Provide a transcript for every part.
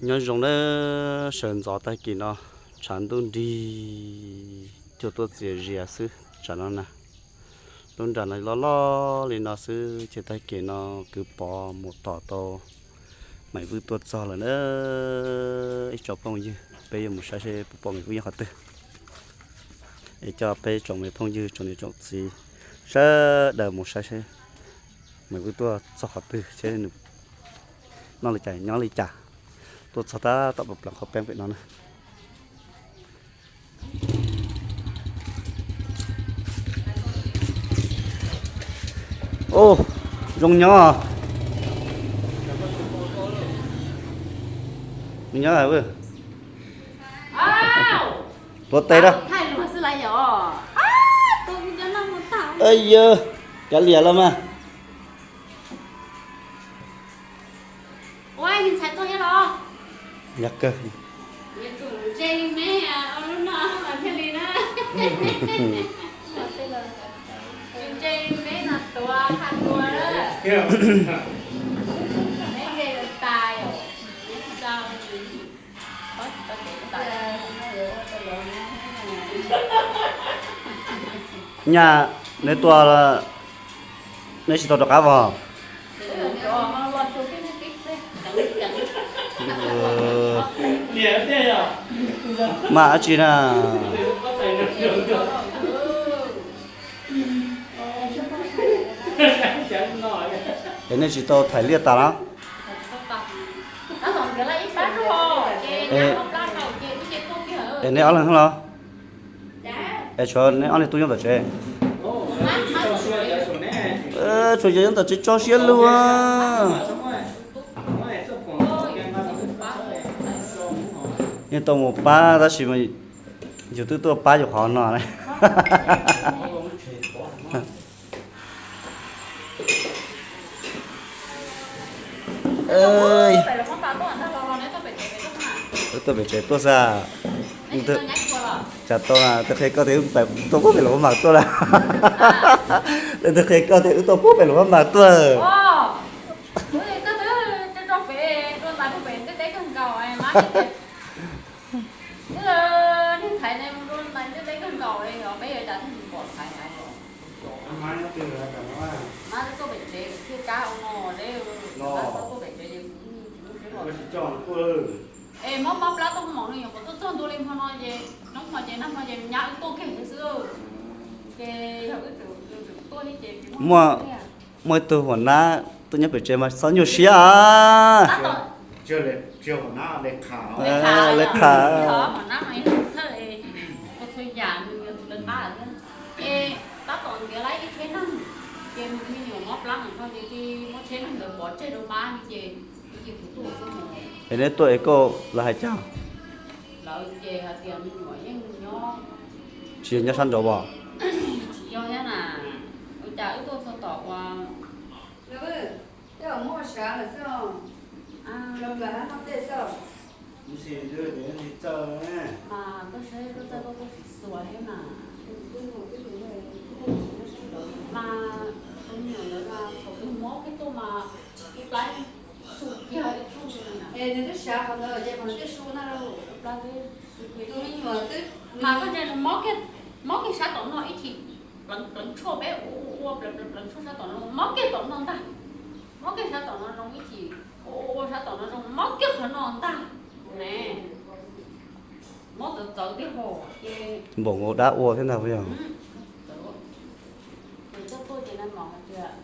Nyob zoo nawb, sawv ntxov tag kis no tshav ntuj nrig cuag tuaj txias zias xwb tsam no na. Lub nram no loj loj li no xwb ces tag kis no kwv Pov mus tom tau Maiv Vwj tuaj txog lawm na. Ib tsoom phooj ywg, peb yuav mus saib seb puas pom Maiv Vwj nyob qhov twg. Es coj peb tsoom me phooj ywg tsoom niam tsoom txiv sawv daws mus saib seb Maiv Vwj tuaj txog qhov twg seb nws noj li cas nyob li cas. Tuaj txog tab tom plas qhov peeb pem no na. Ub, zoo nyob. Zoo nyob. Tuav tes da. Yog, kav liam los mas. Yog kawg. Nyaj, neb tuaj, neb tsis tau rov qab vog. Mas dab tsi na? Es nej tsis tau thaij liaj tas los? Es neb ob leeg los? Es tshuav neb ob leeg tuaj nyob tom tsev? Tshuav yog nyob tom tsev tso siab lug. Yeej tau mus pab tab sis mas yus twb tuaj pab yus qhov no. Wb tuaj pem tsev tuaj xwb. Tsam tau, twb qhia koj tias wb tuaj pub pem Luas Phab Npas tuaj lawm. Twb qhia koj tias wb tuaj pub pem Luas Phab Npas tuaj. Es mob mob plab tuaj hmo no, nyuam qhuav tuaj txog ntua li hmo no ces hnub hmo ces nag hmo ces nyab wb tuaj kiag xwb. Ces yog wb tseem tuaj thiab ces tsis muaj, muaj ib tug huam nab tuaj nyob pem tsev mas txhob nyuaj siab. Lawv qha, huam nab mas ib tug thawj, ua txhua yam nws yog tus lawv qab thiab. Es tab tom ntiav lawv ib tsheb neeg, ces me nyuam mob plab mus no ces muab tsheb neeg ntawd pov tseg rau mab ces, ces kuv tuaj xwb mus. Es neb tuaj es koj lawv hais cas? Lawv ces hais tias me nyuam yeej nyob, tsis yog nyob sab nraud os. Tsis yog thiab na, ua cas wb tuaj txog tom uas, tej zaum muaj sav lawm xwb os. Los nplawm hab noj tej xwb os. Mas koj saib koj txawj koj tuaj tsis xuas thiab na. Mas tus me nyuam ntawd mas thaum twg mob kiag tuaj mas ib plab su kiag ib tsuj li na. Es nws twb sav qhov ntawd ces mas nws thiaj su na lauj. Ib plab twb su kiag. Tus me nyuam twb, mas koj ntsia nws mob kiag, mob kiag sab tom no ib chim pleev pleev tshuaj peb ua ua pleev pleev pleev tshuaj sab tom no mob kiag tom no ntag. Mob kiag sab tom no zoo ib chim ua ua sab tom no zoo mob kiag qhov no ntag ne. Mob txawv txawv tiag hos ces npaum nkaus dab ua thiab ntag puas yog? Ces tuaj tuaj ces nais maum hais tias,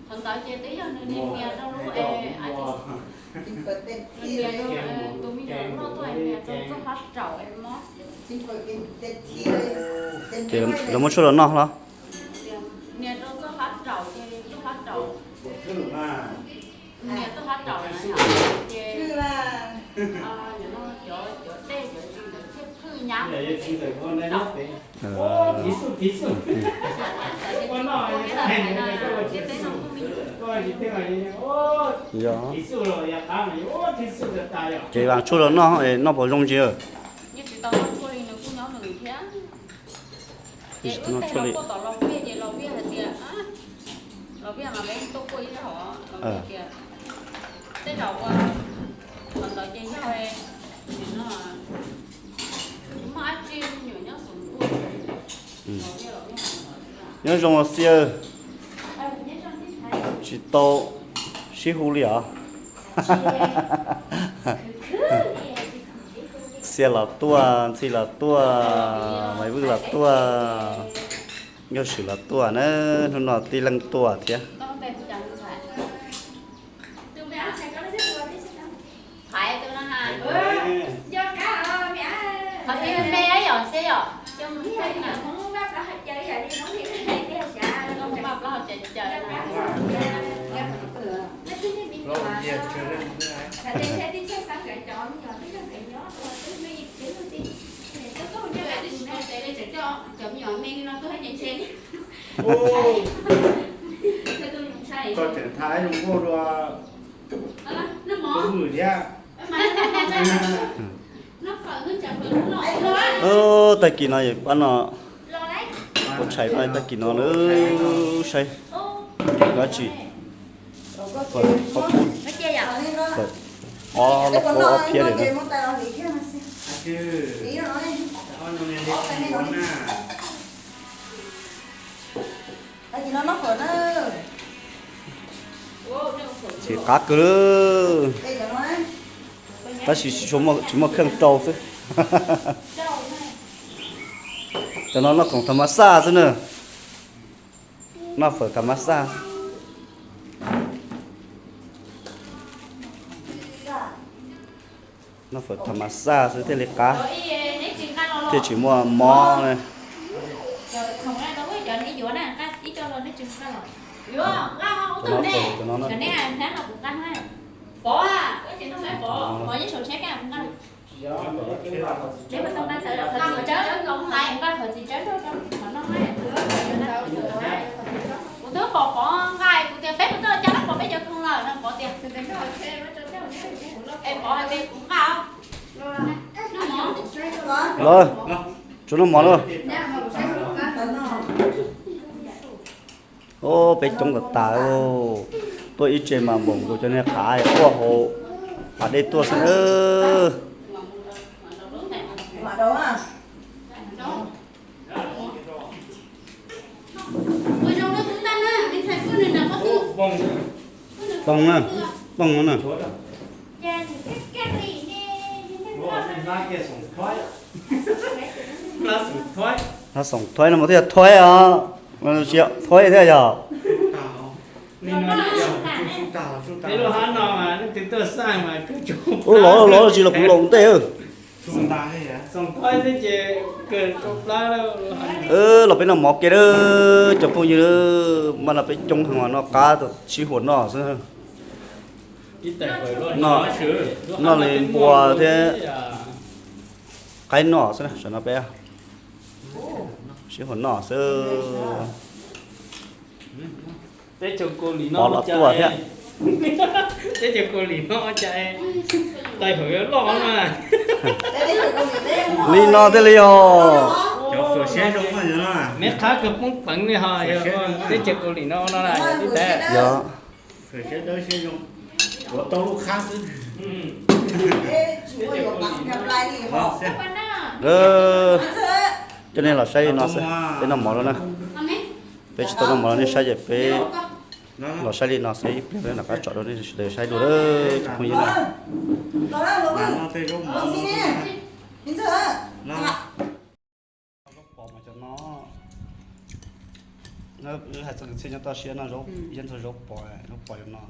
qhov ntawd ces twb yog nws nias rau lub, nws nias rau tus me nyuam loj tuaj nias rau txoj fab raum es mob. Ces lawv muab tshuaj los noj los? Nias rau txoj fab raum ces txoj fab raum, nias txoj fab raum na ces cov dej cov tsis ntawd thiaj phwj nyab. Ces vas tshuaj los noj, noj puas zoo ntsis? Yeej tsis tau noj tshuaj li, nws kuj nyob nws thiab. Ces wb teg los kuaj tom Los Viaj ces Los Viaj hais tias, Los Viaj mas peb tuaj kuaj ib zaug, Los Viaj tias tej zaum ua Nyob zoo os Xiab, tsis tau sib hu li os. Xiab los tuaj, Ntxhi los tuaj, Maiv Vwj los tuaj, Nkauj Swm los tuaj na, hnub no tib leeg tuaj thiab. Koj tseem tha ib zoo nkauj dua tus vwm thiab. Tag kis no pab no, kuv tshais no tag kis no saib dab tsi. Ob los kaub ob phiab li na. Ces qab kawg li, tab sis tsis muaj kheej rau xwb. Cov no noj khoom tham mas xaj xwb na, noj fawm tham mas xaj. Noj fawm tham mas xaj xwb thiaj li qab, thiaj tsis muaj mob ne. Cov no, cov no na. Kuv twb pom Pov nqa, kuv tias peb puas tau coj los pov peb cov khoom lawm no, Pov tias, es Pov hais tias kuv nqa. Los, tsuas noj mov na. Peb coob tas tas, tuaj ib tse mas npaum nkaus cov niag qav quaj hauv pas dej tuaj xwb na. Toog na, toog na. Hab xoom thoib no mas thiaj thoib os, thoib thiab yog. Ub, los los tsis los kuv los ntej. Los peb noj mov kiag, cov phooj ywg, mas no peb coob heev, noj qab sib huam noj xwb. Noj li npua thiab qaib noj xwb, saum no peb sib huam noj xwb. Pov los tuaj thiab. Li no thiaj li os. Yog. Coj nej los saib li no xwb, peb noj mov lawm na. Peb tsis tau noj mov los nej saib ces peb los saib li no xwb, ib pliag peb rov qab tsom rau nej sawv daws saib dua lawm cov phooj ywg na. Zaub pos mas cov no, wb hais txog kwv txhiaj nyob toj siab no, yeej txog zaub pos, zaub pos cov no.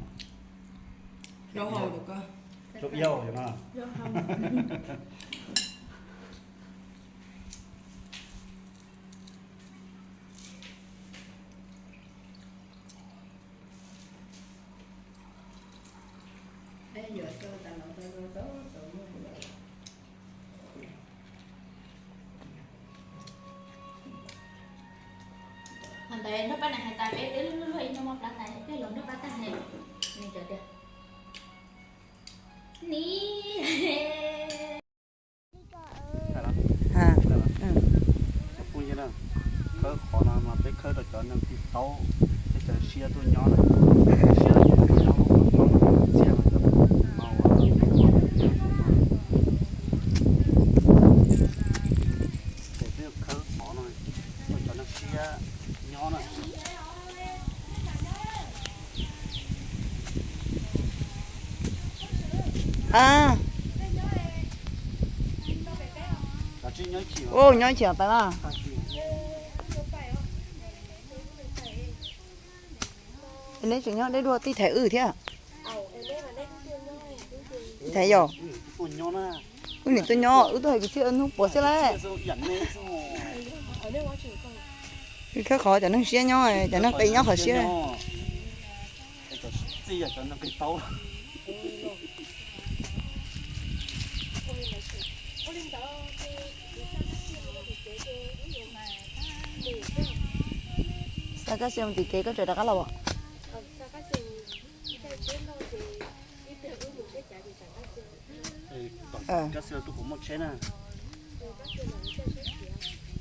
Zaub iab cov no. Ntawd nrog pab na hais tas peb twb luag luag ib no mov plab tas, peb los nrog pab tag hais, nws cov tias, ni. Cov phooj ywg na, khawb qhov no mas peb khawb rau cov neeg tsis tau, peb cov siab tuaj nyob na, siab tuaj nyob lub qhov txhia no cov no uas A, u nyob ib chim pais mas. Neb tseem nyob deb dua tij thaiv wb thiab. Thaiv yog wb niam tuaj nyob, wb tuaj hais kwv txhiaj hnub puas xwb lawm. Khawb qhov cov neeg siab nyob, cov neeg qis nyob qhov siab. Xa kab xi mus tim kev koj tseem rov qab los as?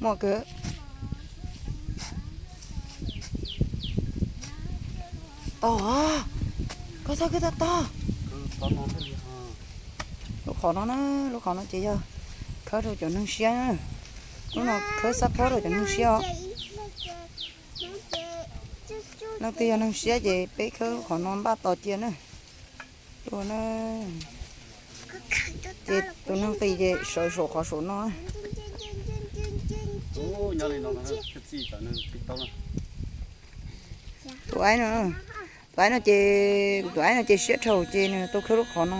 Muaj kawg. Tog, koj txhob khawb tag tog. Lub qhov no na, lub qhov no ces yog khawb rau cov neeg siab na. Lub no khawb xab phob rau cov neeg siab os. Leej twg yog neeg siab ces peb khawb lub qhov no npaj tos cia na. Ces tus neeg qis ces sawv saum qhov saum no. Tus aib no, tus aib no ces, tus aib no ces siab dhau ces nws tau khawb lub qhov no.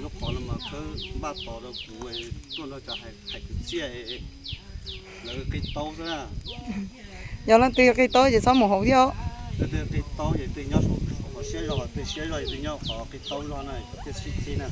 Lub qhov no mas khawb npaj tos rau kuv tuaj nrog cov hais kwv txhiaj, lawv qis taub xwb na. Yog leej twg qis taub ces txhob mus hauv thiab. Leej twg qis taub ces twg nyob saum qhov siab zog, twg siab zog ces twg nyob qhov qis taub zog na, thiaj sib txib na.